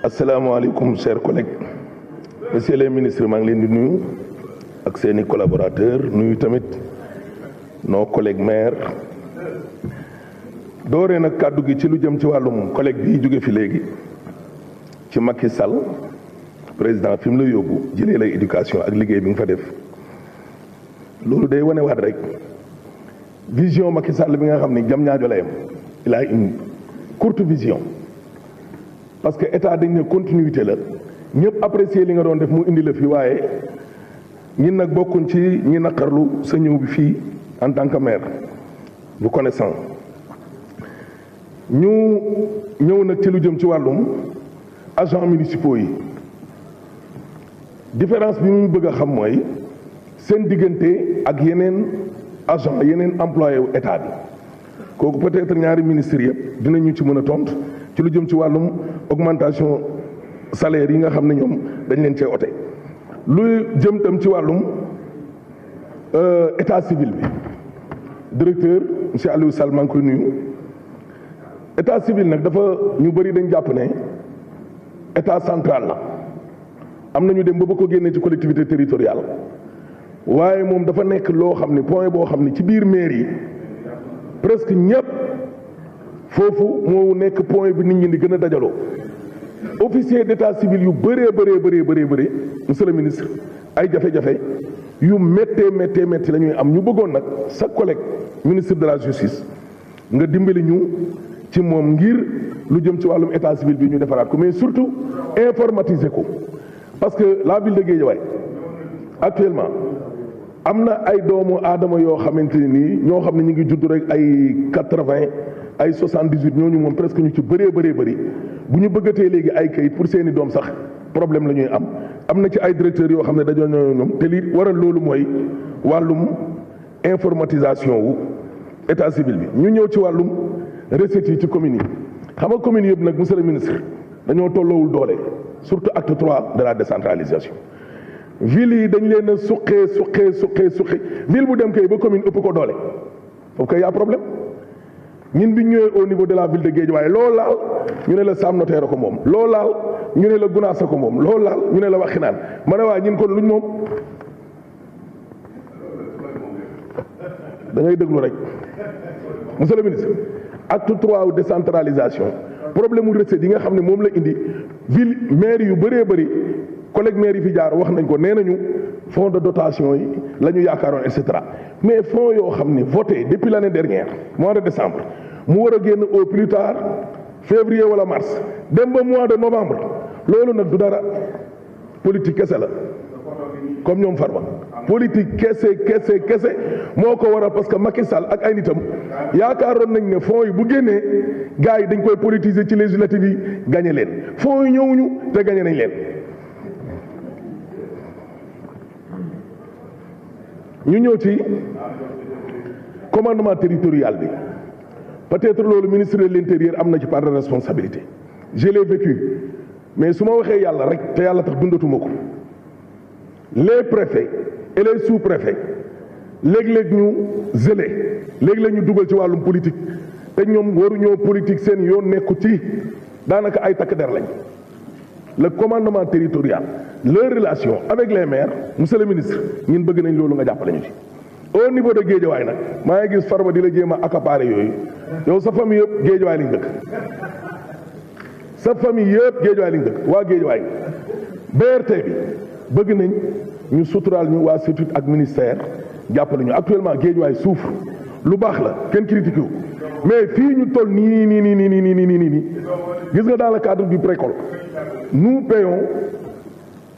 asalaamaaleykum chers collègues monsieur les ministres maa ngi leen di nuyu ak seeni collaborateurs nuyu tamit nos collègues maires dooree nag kàddu gi ci lu jëm ci wàllum collègue bi jóge fi léegi ci Macky Sall président fi mu la yóbbu jëlee lay éducation ak liggéey bi nga fa def loolu day wanewaat rek vision Macky Sall bi nga xam ni jam ñaajo la yam il a une courte vision parce que état dañ ne continuité la ñëpp apprécier li nga doon def mu indi la fi waaye ñin nag bokkuñ ci ñi naqarlu sa ñëw bi fii en tant que maire vous connaissant ñu ñëw nag ci lu jëm ci wàllum agents municipaux yi différence bi ñu bëgg a xam mooy seen diggante ak yeneen agent yeneen employé wu état bi kooku peut-être ñaari ministres yëpp dinañu ci mën a tontu ci lu jëm ci wàllum augmentation salaire yi nga xam ne ñoom dañ leen cee ote lu jëm tam ci wàllum état civil bi directeur monsieur Aliou Sall maa ngi koy nuyu état civil nag dafa ñu bëri dañ jàpp ne état central la am nañu dem ba ko génnee ci collectivité territoriale waaye moom dafa nekk loo xam ne point boo xam ne ci biir mairie yi presque ñëpp foofu moo nekk point bi nit ñi di gën a dajaloo officier d'état civil yu bëree monsieur le ministre ay jafe-jafe yu méttee la ñuy am ñu bëggoon nag sa collègue ministre de la justice nga dimbali ñu ci moom ngir lu jëm ci wàllum état civil bi ñu defaraat ko mais surtout informatiser ko parce que la ville de Guédiawaye actuellement am na ay doomu aadama yoo xamante ni ñoo xam ne ñu ngi judd rek ay 80 ay 78 ñooñu moom presque ñu ci bëree bu ñu bëggatee léegi ay kayit pour seeni doom sax problème la ñuy am na ci ay directeurs yoo xam ne dañoo ñoom te li waral loolu mooy wàllum informatisation wu état civil bi. ñu ñëw ci wàllum recettes yi ci communes yi xam nga communes yëpp nag monsieur le ministre dañoo tolloowul doole surtout acte 3 de la décentralisation. ville yi dañ leen a suqee ville bu dem kay ba commune ëpp ko doole foofu kay y a problème ñun bi ñëwee au niveau de la ville de Guédiawaye loolu laal ñu ne la Sam Notaire ko moom loolu laal ñu ne la Gunaas ko moom loolu laal ñu ne la Waxinaan ma ne waa ñun kon luñ moom da ngay déglu rek monsieur le ministre acte 3 wu décentralisation problème mu recette yi nga xam ne moom la indi ville maire yu bëri collègue maire yi fi jaar wax nañ ko nee nañu fonds de dotation yi la ñu yaakaaroon et cetera mais fonds yoo xam ne voté depuis l'année dernière mois de décembre mu war a génn au plus tard février wala mars dem ba mois de novembre loolu nag du dara politique kese la comme ñoom Farba politique kese moo ko waral parce que Macky Sall ak ay nitam yaakaaroon nañ ne fonds yi bu génnee gars yi dañ koy politiser ci législative yi gagné leen fonds yi ñëwuñu te gagné nañ leen. ñu ñëw ci commandement territorial bi peut-être loolu ministre de l'intérieur am na ci part de responsabilité je l'ai vécu mais su ma waxee yàlla rek te yàlla tax dundatuma ko les préfets et les sous-préfets léeg-léeg ñu zélé léeg-léeg ñu dugal ci wàllum politique te ñoom waruñoo politique seen yoon nekku ci daanaka ay takk der lañ le commandement territorial leur relation avec les maires monsieur le ministre ñun bëgg nañ loolu nga jàppale ñu ci au niveau de Guédiawaye nag maa ngi gis Farba di la jéem a accaparer yooyu yow sa famille yëpp Guédiawaye lañ dëkk sa famille yëpp Guédiawaye lañ dëkk waa Guédiawaye BRT bi bëgg nañ ñu suturaal ñu waa CETUD ak ministère jàppale ñu actuellement Guédiawaye souffre lu baax la kenn critiqué wu mais fii ñu toll nii gis nga dans le cadre du précole nous payons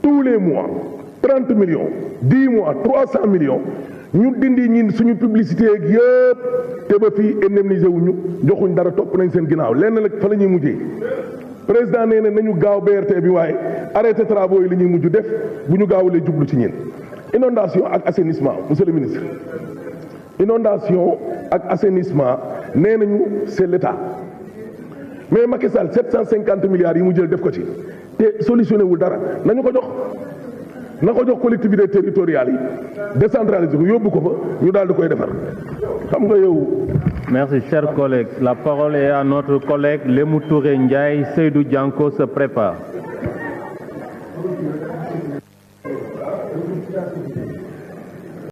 tous les mois 30 millions 10 mois 300 millions ñu dindi ñin suñu publicité ak yëpp te ba fii indemnisé wuñu joxuñ dara topp nañ seen ginnaaw lenn nag fa la ñuy mujjee président nee na nañu gaaw BRT bi waaye arrêté travaux yi la ñuy mujj def bu ñu gaawulee jublu ci ñin inondation ak assainissement monsieur le ministre inondation ak assainissement nee nañu c'est l'État mais Macky Sall 750 milliards yi mu jël def ko ci te solutionné wul dara nañu ko jox na ko jox collectivité territoriale yi décentralisé ko yóbbu ko fa ñu daal di koy defar xam nga yow. Merci, chers collègues. La parole est à notre collègue Lemou Touré Ndiaye. Seydou Dianko se prépare.